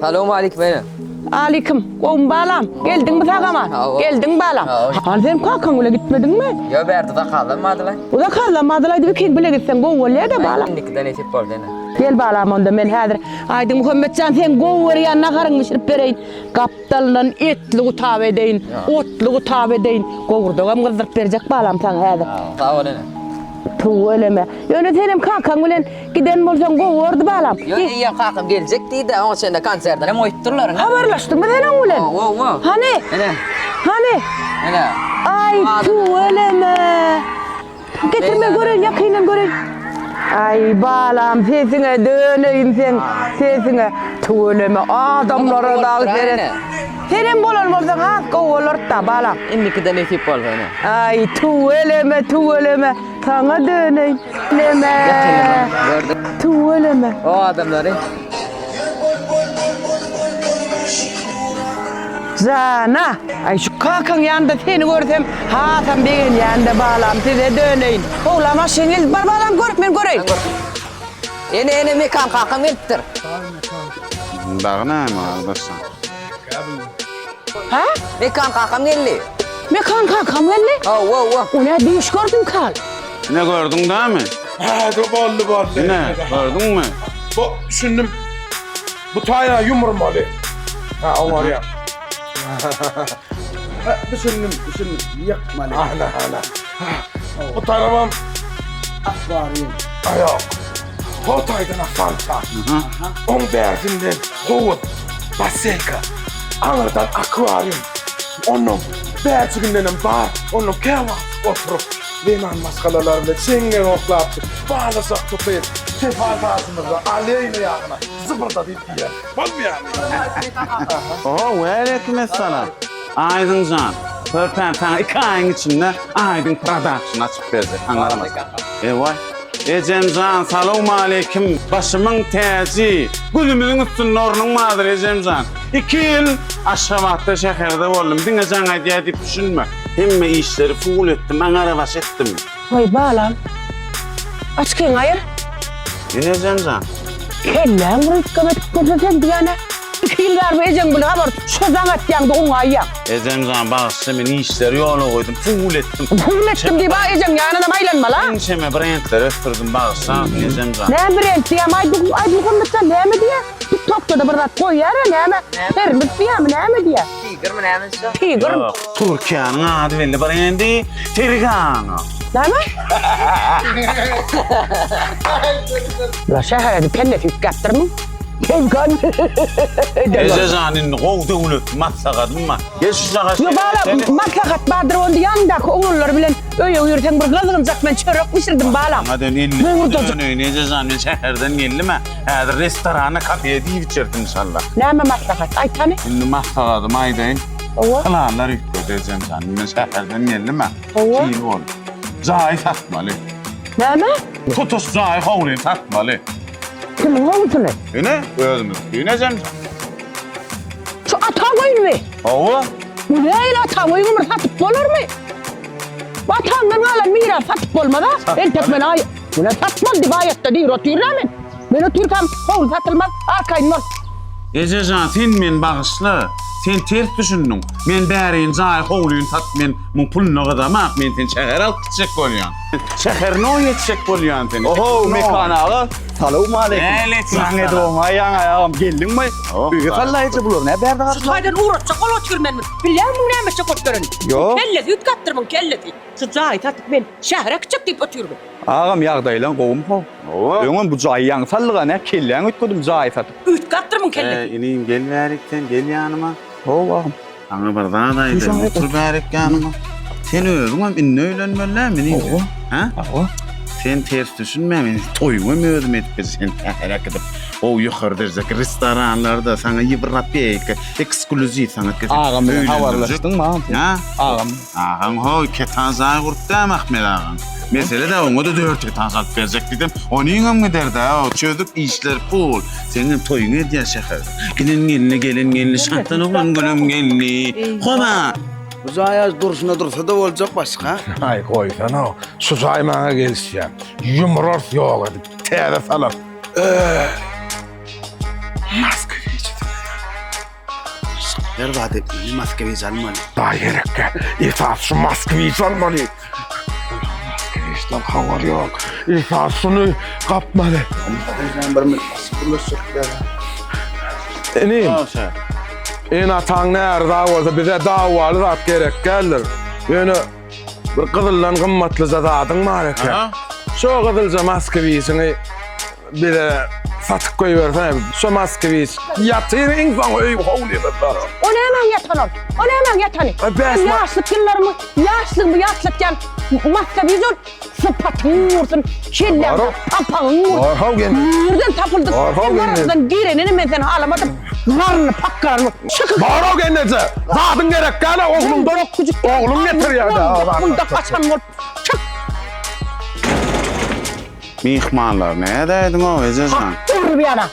Salowmalikim ene. Alikim. Gowmy balam? Geldiňmi sag-aman? Hawa. Geldiň balam. Hawa. Hany sen kakaň bile gitmediňmi? Ýo bärde zakazlanmadylar. Zakazlanmadylar diýip ikiň bile gitseň gowy bolýa-da balam. Indikide nesip boldy ene. Gel balam onda men häzir Aýdyň Muhammetjan seň gowy görýän naharyňy bişirip bereýin. Gapdalyndan etli gutap edeýin, otly gutap edeýin. Gowurdagam gyzdyryp berjek balam saňa häzir. Sag bol ene. Tüweleme. Ýöne senem kakaň bilen giden bolsaň gowy bordy balam. Ýok, eýýäm kakam geljek diýdi, oňa çenli konsertden hem goýupdyrlar. Habarlaşdyňmy sen oň bilen? Hawa, hawa. Hany? Ene. Hany? Ene. Aý, tüweleme. Getir men göreýin, ýakyndan göreýin. Aý, balam, sesiňe döneýin seň, sesiňe. Tüweleme, adamlara dagy seret. Senem bolan bolsaň has gowy bolardy-da, balam. Indikide nesip bolsa ene. Aý, tüweleme, tüweleme, saňa döneýin. Leme. Gördüm. Tüweleme. O adamlary. Jana! Aý, şu kakaň ýanynda seni görsem, hasam begenýän-de, balam, size döneýin. Oglan, maşyn geldi, bar balam, gör, men göreýin. Ene, ene, Mekan kakam gelipdir. Dagy näme gardaşjan? Hä? Mekan kakam geldi. Mekan kakam geldi? Hawa, hawa. O nä düýş gördüm kal? Ne gördüň dämi? Hä, boldy, boldy. Ine, gördüňmi? Bu, düşündim. Bu taýa ýumurmaly. Ha, oňarýar. Ha, düşündim, düşündim. Ýykmaly. Ana, ana. Bu tarabam Akwarýum. Aýok. O taýdan fanta. Oň bärsinden howuz, basseýka. Aňyrdan akwarium. Ondan bärjigindenem bar. Ondan käwagt oturyp zenan maşgalalar bilen çeňňek oklap, balyjak tutup, tefal saçymyzda aleýna ýagyna zybyrdadyp iýer. Bolmaýarmy? Oho, waleýkim essalam. Aýdyň jan, körpäm saňa iki aýyň içinde Aýdyň production açyp berjek, aňarma. Ewaý. Ejem jan, salowmaleýkim. Başymyň täji, gözümiziň üstünde ornuň bardyr ejem jan. Iki ýyl Aşgabatda şäherde boldum. Diňe jaň aýdýar diýip düşünme. Hemme işleri full etdim, aňara baş etdim. Waý balam. Açkyňy aýyr. Ine ejem jan. Kelläň bir üýtgem edip dursa sen diýýän-ä. Iki ýyl bäri bu ejeň bilen habar şo jaň atýaňda oňaýýaň. Ejem jan bagyşla men işleri ýola goýdum, full etdim. Full etdim diýip a ejeň ýanynam aýlanmaly-a. Ençeme brendleri ösdürdim bagyşla ejem jan. Näme brend diýýäň Aýdmuhammet jan näme diýýä? Tik tokda-da bir zat goýýar-a näme? Termik diýýämi näme diýýä? Tigrmi näme şo? Tigr. Ýok, Türkiýäniň ady belli brendi Terigana. Näme? Bular şähere kellesi üýtgäpdirmi? Tezgan. Eje jan indi gowy döwletli maslahatym bar. Gel şu jaga. Ýok balam, maslahat bardyr onda ýanyňdaky oglanlar bilen öýe girseň bir gyzgynjak men çörek bişirdim balam. Saňa dön elli. Gowurdajyk. Eje jan men şäherden geldim-ä. Häzir restoranda kafede iýip içeris inşallah. Näme maslahat? Aýt hany. Indi maslahatymy aýdaýyn. Hawa. Planlar üýtgedi ejem jan. Men şäherden geldim-ä. Hawa. Kyn boldy. Jaýy satmaly. Näme? Tutuş jaýy howlyny satmaly. Kimiň howlusyny? Ine, özümiziňki ejem jan. Şu ataň öýüni? Hawa. Bu nähili ataň öýüni bir satyp bolarmy? Bu ataňdan galan miras satyp bolmaz-a. Entek men aý, Muny satmaly diýip aýatda diýr otyryn-a men. Men otyrkam howly satylmaz, arkaýyn bol. Eje jan, sen meni bagyşla. Sen ters düşündiň. Men bärin jaýy howlyny satyp men muň puluna gyzamak, men seni şähere alyp gitjek bolýan. Şäherine oý etjek bolýan seni. Oho, Mekan aga, salowmaleýkim. Äleýkim Jaň edip salam. oňaýýaň agam, geldiňmi? Öýe sallaýjy bular, nä bärde Şu garşylaň? taýdan ugratjak bolup otyryn men muny. Bilýäňmi muň näme etjek bolup ýörenini? Ýok. Kellesi üýtgäpdir muň kellesi. Şu jaýy satyp men şähere gitjek diýip otyryn. Agam ýagdaýlaň gowumy how? Hawa. Öňem bu jaýy ýaňy saldyga nä kelläň üýtgedim jaýy satyp. Üýtgäpdir muň kellesi. Eý inim gel bärik sen gel ýanyma. How agam. Saňa bir zat aýdaýyn otur bärik ýanyma. Sen özüňem indi öýlenmeli dälmi inim? Hawa. Hä? Hawa. Sen ters düşünme men toýuňam özüm edip berjek sen şähere äkidip gowy ýokary derejeki restoranlarda saňa ýewropeýka eksklýuziw saňa Agam bilen habarlaşdyňmy agam sen? Hä? Agam. Agaň ho iki etaž jaý gurupdy hem Ahmet agaň. Mesele-de oňa-da dört etaž alyp berjek diýsem, onyňam gider-dä, o çözüp işler pul. Seňem toýuňy edýär şäherde. Gelen gelni, gelen gelni, şatdan oglan gülüm gelni. Hoba! Bu jaý durşuna dursa-da boljak başga. Aý goýsana, şu jaý maňa gelişýär. Ýumrarys ýok edip, täze salarys. Maska geçdi. Her zat etmeli, Moskwiç almaly. Daý gerekkä. Esas şu Moskwiç almaly. Moskwiçden habar ýok. Esas şuny gapmaly. Sen bir birleşjek ýa. Inim. Ene-ataň närza bolsa bize dawaly zat gerek däldir. Ýöne bir gyzyldan gymmatlyja zadyň bar eken. Şo gyzylja Moskwiçiňi bize satyp goýbersene. Şo Moskwiç ýatyr iň soň öý howlymyzda. O nämäň ýatany ol? O nämäň ýatany? Ýaşlyk ýyllarymy, ýaşlygymy ýatlatýan Moskwiç ol. Sypatyň gursun, kelläňde papagyň gursun. Nirden tapyldyk? Sen garaşdan girenini men seni halamadym. Garnyny pakgaran bol. Çykyp. Bar-ow gelneje. Zadyň gerek däl-ä ogluňdan. Ogluň getirýär-dä. Mundak açan bolup. Çyk. Myhmanlar nädäýdiň-ow ejejan? Dur bir ýana.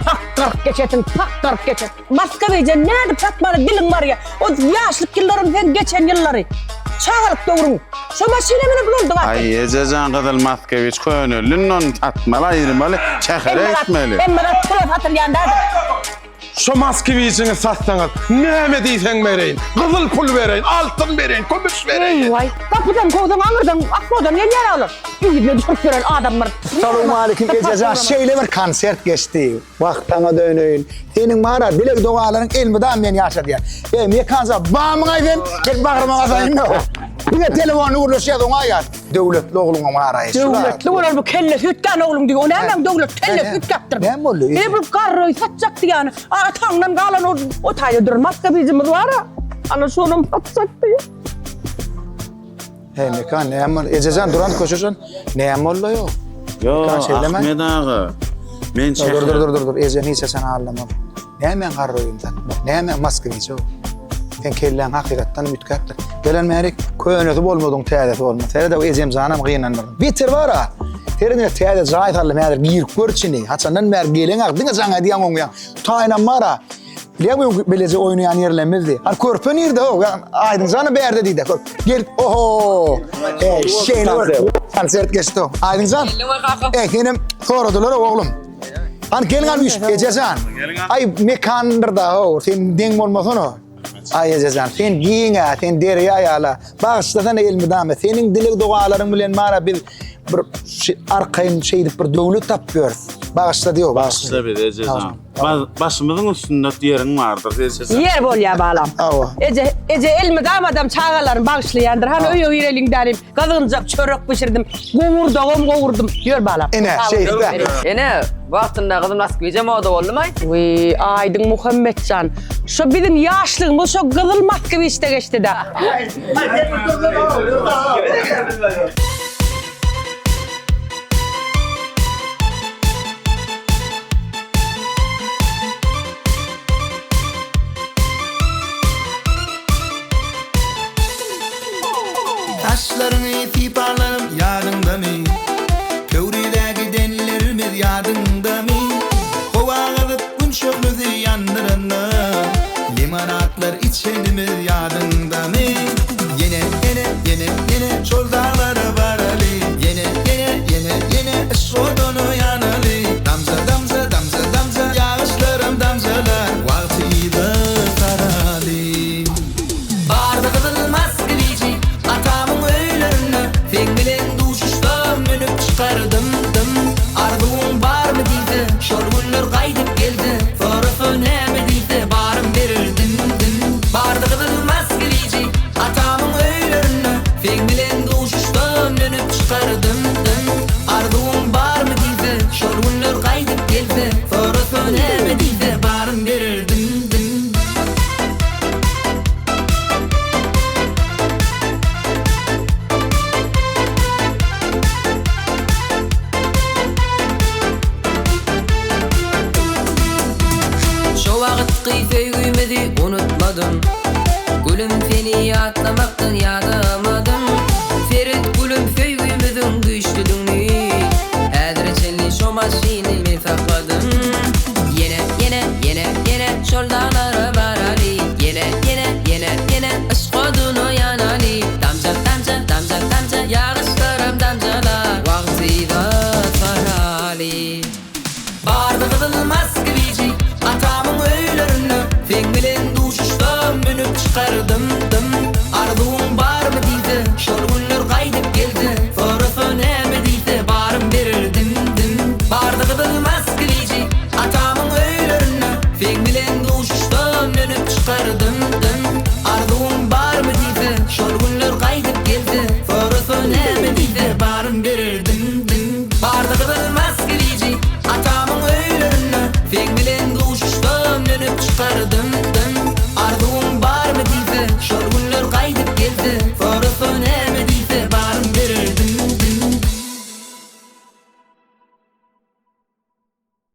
Pakgaryp geçesiň, pakgaryp geçesiň. Maska beýje nädip satmaly diliň barýa. O ýaşlyk ýyllaryň sen geçen ýyllary. Çagalyk döwrüň. Şo maşyna münüp ulaldyk ahyr. Aý ejejan gyzyl maskewiç köneldi indi ony satmaly aýyrmaly şähere gitmeli. Hemme zat pula satylýan däldir. Şo maskewiçiňi satsaňyz näme diýseň bereýin. Gyzyl pul bereýin, altyn bereýin, kümüş bereýin. Waý, gapydan kowsaň aňyrdan akrodan gelýär olar. Yzyna düşürip ýören adamlar. Salowmaleýkim ejejan şeýle bir konsert geçdi. Wah saňa döneýin. Seniň bar-a dileg-dogalaryň elmydam meni ýaşadýar. Eý, Mekanjan, bamyňaý sen, gel bagryma basaýyn-da. Diňe telefonda gürleşýäs, oňa ýaz. Döwletli ogluňa bar-aý. Döwletli bolar bu kelle süýtgän ogluň diýip, o nämäň döwlet, kelle süýtgäpdir. Näme boldy? E, bu garry satjak diýýäni. Ataňdan galan o o taýda duran maska bijimiz bar-a. Ana şonam satjak diýýär. Hey Mekan näme boldy? Ejejan duran köşeşen näme boldy ýok? Ýo, Mekan şeýleme. Ahmet aga. Men Dur dur dur dur dur eje hiç haçan aldamam. Näme garry öýüm satmak? Näme Moskwiç o? Sen kelläň hakykatdan üýtgäpdir. Gelen bäri könesi bolmadyň, täzesi bolmaz. Seret ejem janam gynandyrdy. Beter bar-a. Seredine täze jaý saldym häzir girip gör içini. Haçandan bäri geleň ak diňe jaň edýäň oňýaň. Taýynam bar-a. Bilýäňmi öňki bileje oýnaýan ýerlemizdi. Hany körpe nirde o? Aýdyň jana bärde diýdi. Gel, oho. Ey, şeýle bir konsert geçdi. Aýdyň jan. Ey, senem soradylar oglum. Hany geliň hany üç ejejan. Aý mekandyr da o, sen deň bolmasana. Aý ejejan, sen giň-ä, sen derýa ýala. Bagyşlasana elmydama. Seniň dileg dogalaryň bilen mara biz bir arkaýyn şeýdip bir döwlet tapyp ýörüs. Bagyşla diýo, bagyşla bizi ejejan. Başymyzyň üstünde ýeriň bardyr ejejan. Ýer bolýar balam. Hawa. Eje, eje elmydama adam çagalaryny bagyşlaýandyr. Hany öýe gireliň dälim. Gyzgynjak çörek bişirdim. Gowurdagam gowurdum. Ýör balam. Ene, şeýdip-de. Ene, wagtynda gyzym Moskwice moda boldumy? Wiý, Aýdyň Muhammetjan. Şo biziň ýaşlygymyz şo gyzyl Moskwiçde geçdi-dä. Saçlaryňy syparlarym ýadyňdamy? Pöwrize gidenlerimiz ýadyňdamy? Howa gyzyp gün şöhlesi ýandyranda, Limonadlar içenimiz ýadyňdamy? Ýene, ýene, ýene, ýene şol daglara baraly, Ýene, ýene, ýene, ýene yşk oduna ýanaly. Damja, damja, damja, damja ýagyşlaram damjalar, Wagty yza saraly. Bardy gyzyl moskwiçi atamyň öýlerinde, Seň bilen duşuşsam münüp çykardym, dym. Arzuwyň barmy diýse, şol günler gaýdyp gelse, Sorasa näme diýse, baryn bererdim, dim. Bardy gyzyl moskwiçi atamyň öýlerinde, Seň bilen duşuşsam münüp çykardym, dym. Arzuwyň barmy diýse, şol günler gaýdyp gelse, Sorasa näme diýse, baryn bererdim, dim. Şo wagytky söýgümizi unutmadym Gülüm seni ýatlamakdan ýadamadym Seret gülüm söýgümiziň güýçlüdigini Häzire çenli şo maşyny men sakladym Ýene ýene ýene ýene şol daglara baraly Ýene ýene ýene ýene yşk oduna ýanaly Damja damja damja damja ýagyşlaram damjalar Wagty yza saraly Bardy gyzyl moskwiçi atamyň öýlerinde Seň bilen duşuşsam. Çykardym.